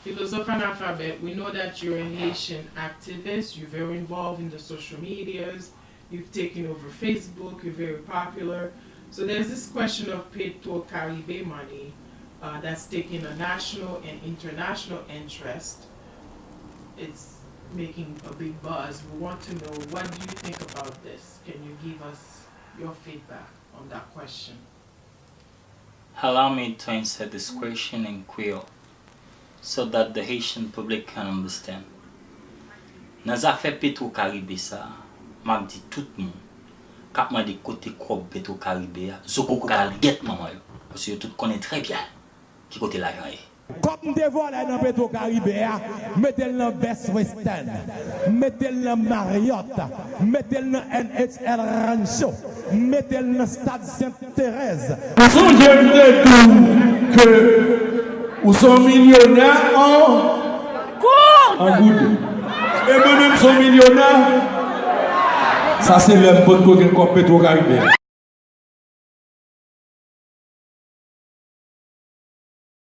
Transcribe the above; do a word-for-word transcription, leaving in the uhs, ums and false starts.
Philosophe Analphabète, we know that you're a Haitian activist, you're very involved in the social medias, you've taken over Facebook, you're very popular. So there's this question of Petro Caribe money uh, that's taking a national and international interest. It's making a big buzz. We want to know, what do you think about this? Can you give us your feedback on that question? Allow me to answer this question in Creole so that the Haitian public can understand. Nan zafè Petro Caribe sa a, m ap di tout moun k ap mande kote kòb Petro Caribe a, zo poko ka al gèt manman yo, paske yo tout konnen trè byen ki kote lajan ye. Kòb m te vòlè nan Petro Caribe a, mete l nan Best Western, mete l nan Marriott, mete l nan N H L Rancho, mete l nan Stad Sent Terèz. Sonje m te di w ke ou se yon milyonè an an goud. E mwen menm se yon milyonè. Sa se lè m potko gen kòb Petro Caribe.